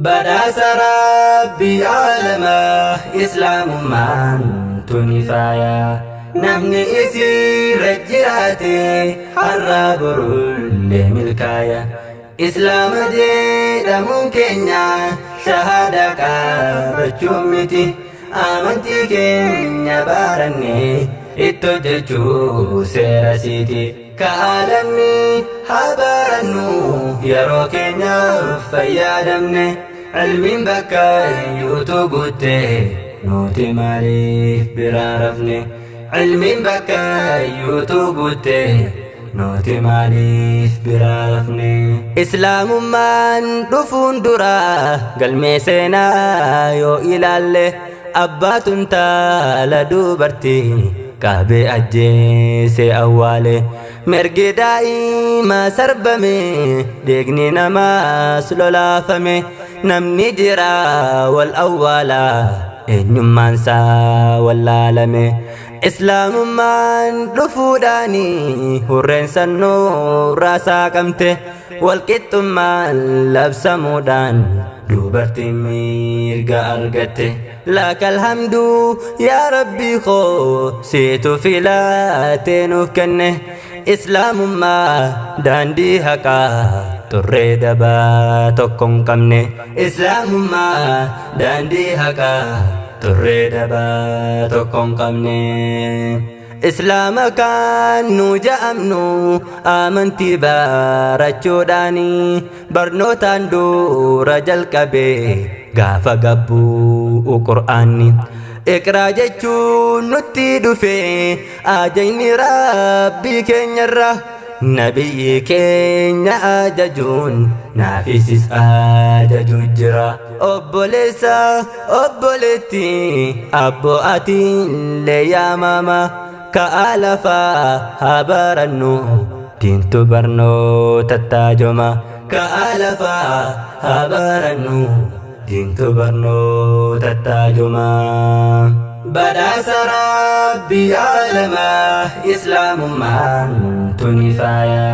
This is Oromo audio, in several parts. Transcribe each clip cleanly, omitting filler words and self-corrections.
Badhaasa Rabbii aalamaa Islaamummaan tuni faaya. Namni isiirra jiraate har'aa borullee milkaaya. Islaama jedhamuun keenya shahaadaa qabachuun miti. Amantii keenya barannee itti hojjechuu seera siiti. Ka'aalamni haa barannu yeroo keenyaaf fayyadamne. Ilmiin bakka iyyuutu guutte nuti maaliif biraa rafne? Ilmiin bakka iyyuutu guutte nuti maaliif biraa rafne? Islaamummaan dhufuun dura galmee seenaa yoo ilaalle, abbaatu intaala dubartii qabee ajjeese awwaale. Mirgi daa'imaa sarbame, dhiigni namaas lolaafame, namni jira wal awwaala, eenyummaan isaa wallaalame. Islaamummaan dhufuudhaani hurreen sannuu saaqamte, walqixxummaan labsamuudhaan dubartiin mirga argatte. Lakal hamdu yaa Rabbii koo, siitu filatee nuuf kenne. Islaamummaa, daandii haqaa turree dabaa tokko hin qabne. Islaamummaa, daandii haqaa turree dabaa tokko hin qabne. Islaama kan nu ja'amnu amantii barachuudhaani, barnootaan dura jalqabe gaafa gabbuu Qur'aanni. Iqraa jechuun nutti dhufe ajajni Rabbii keenyarra, nabiyyi keenya ajajuun naafisis ajaju jira. Obboleessa, obboleetti, abbo, atiillee yaamama, ka'aa lafaa haa barannu, diintu barnoota taajoma. Ka'aa lafaa haa barannu, diintu barnoota taajoma. Badhaasa Rabbii aalamaa Islaamummaan tuni faaya.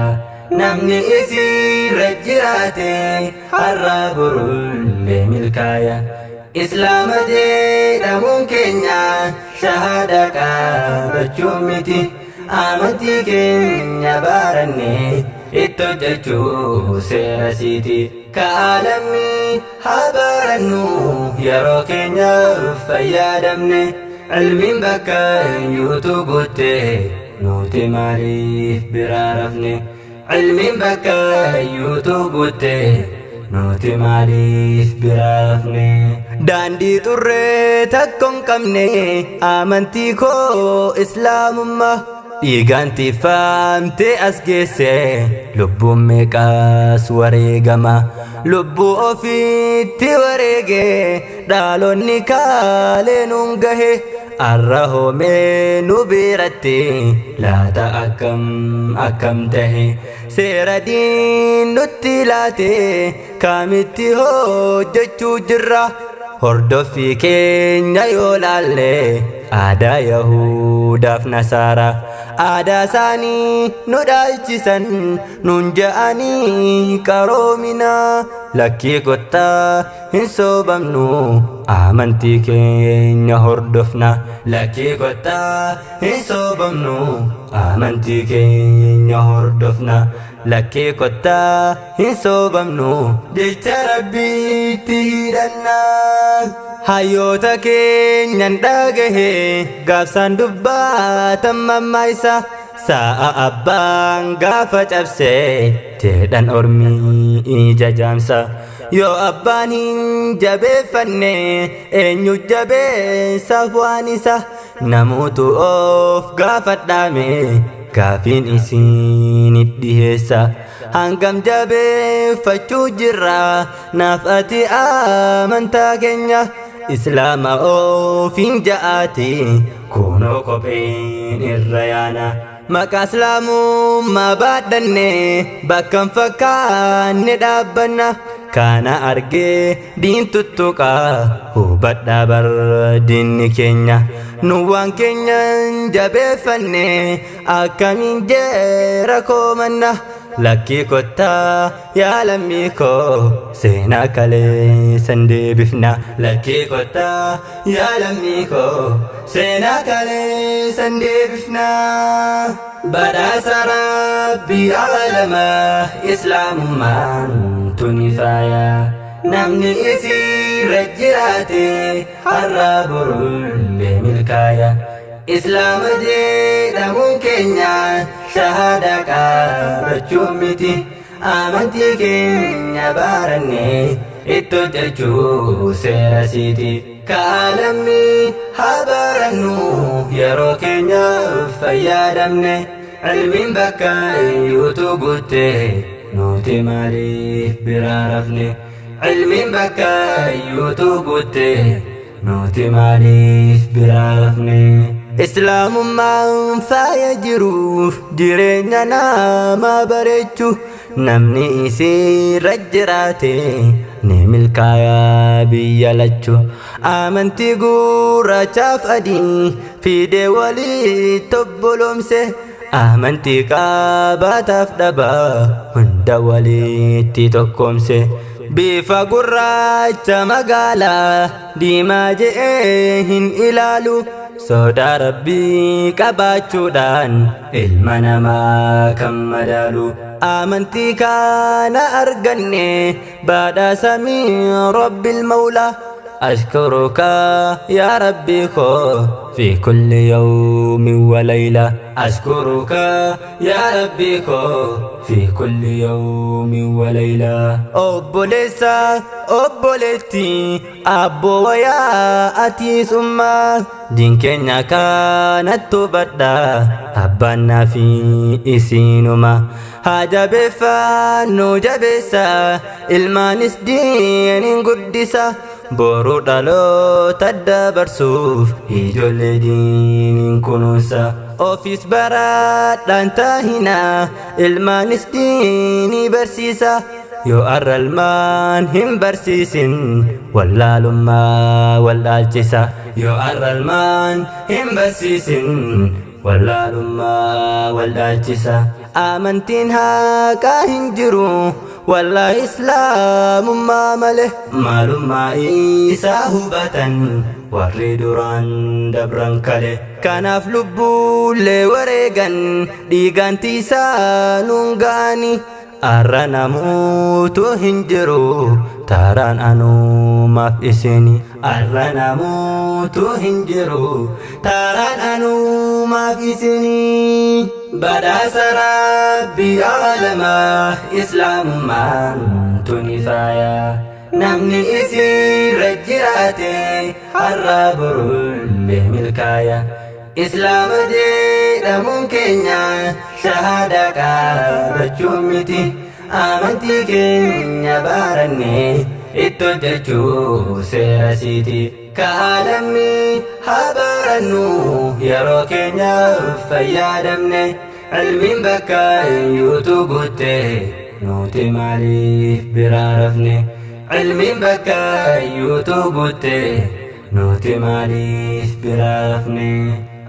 Namni isiirra jiraate har'aa borullee milkaaya. Islaama jedhamuun keenya shahaadaa qabachuun miti. Amantii keenya barannee itti hojjechuu seera siiti. Ka'aalamni haa barannu yeroo keenyaaf fayyadamne. Ilmiin bakka iyyuutu guutte nuti maaliif biraa rafne? Ilmiin bakka iyyuutu guutte nuti maaliif biraa rafne? Daandii xurree takko hin qabne amantii koo Islaamummaa, dhiigaan tiffamtee as geesse, lubbuun meeqaas wareegama. Lubbuu ofiitti wareege dhaalonni kaalee nuun gahe, arra hoomee nu biratti laata akkam akkam tahe? Seera diin nutti laate kamitti hojjechuu jirra? Hordoffii keenya yoo laalle aadaa Yahudaaf Nasaaraa, aadaa isaanii nu dhaalchisan nuun ja'anii qaroomina. Lakkii, kottaa hin soobamnu, amantii keenya hordofna. Lakkii, kottaa hin soobamnu, amantii keenya hordofna. Lakkii, kottaa hin soobamnu, jecha Rabbiitti hidhanna. Hayyoota keenyan dhagahe gaafsaan dubbaatan mammaaysa, sa'a abbaan gaafa cabse jedhan ormii ija jaamsa. Yoo abbaan hin jabeeffanne eenyu jabeessaaf waan isa? Namuutu of gaafadhaame, gaafiin isinit dhiheessa. Hangam jabeeffachuu jirra naaf ati amantaa keenya? Islaama ofiin ja'aati kunoo kopheen irra yaana. Maqaa Islaamummaa baadhanne bakka hin fakkaanne dhaabbanna. Kana argee diin tuttuqaa, hubadhaa bar diinni keenya. Nu waan keenya jabeeffanne akkamiin jeera koomanna? Lakkii kottaa yaa lammii koo, seenaa kaleessan deebifna. Lakkii kottaa yaa lammii koo, seenaa kaleessan deebifna. Badhaasa Rabbii aalamaa, Islaamummaan tuni faaya. Namni isiirra jiraate har'a borullee milkaaya. Islaama jedhamuun keenya shahaadaa qabachuu miti. Amantii keenya barannee itti hojjechuu seera siiti. Kaalamni haa barannu, yeroo keenya fayyadamne. Ilmiin bakka iyyuutu guutte, nuti maaliif biraa rafne? Ilmiin bakka iyyuutu guutte, nuti maaliif biraa rafne? Islaamummaan faaya jiruuf jireenya nama bareechu. Namni isiirra jiraate ni milkaayaa biyya lachu. Amantii gurraachaaf adii fidee walitti obboloomse. Amantii qabaataaf dhabaa hunda walitti tokkoomse. Bifa gurraacha, magaalaa, diimaa je'ee hin ilaalu. Sodaa Rabbii qabaachuudhaan ilma namaa kan madaalu. Amantii kana arganne badhaasa min Rabbil Mawlaa. أشكرك يا ربي خو في كل يوم وليلة. أشكرك يا ربي خو في كل يوم وليلة. Obboleessa, obboleettii, abboo wayaa, atiis ummaa, diin keenya kanattu hubadha. Abbaan fi isiinuma haa jabeeffannu, jabeessa. Ilmaanis diiniin guddisa. Boru dhaloota dabarsuuf ijoollee diiniin kunuunsa. Ofiis baradhaan taahina, ilmaanis diinii barsiisa. Yoo arra ilmaan hin barsiisin, wallaalummaa wallaalchisa. Yoo arra ilmaan hin barsiisin, wallaalummaa wallaalchisa. Amantiin haqaa hin jiru wallaahi Islaamummaa malee. Maalummaa isaa hubatan warri duraan dabran kale. Kanaaf lubbuullee wareegan, dhiigaan tiisaa nuun ga'ani. Arra namuutu hin jiru, taaraan anumaaf isini. Arra namuutu hin jiru, taaraan anumaaf isini. Badhaasa Rabbii aalamaa, Islaamummaan tuni faaya. Namni isiirra jiraate har'a borullee milkaaya. Islaama jedhamuun keenya shahaadaa qabachuu miti. Amantii keenya barannee itti hojjechuu seera siiti. Kaalamni haa barannu, yeroo keenya fayyadamne. Ilmiin bakka iyyuutu guutte, nuti maaliif biraa rafne? Ilmiin bakka iyyuutu guutte, nuti maaliif biraa rafne?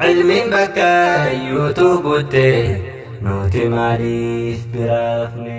Ilmiin bakka iyyuutu guutte, nuti maaliif biraa rafne?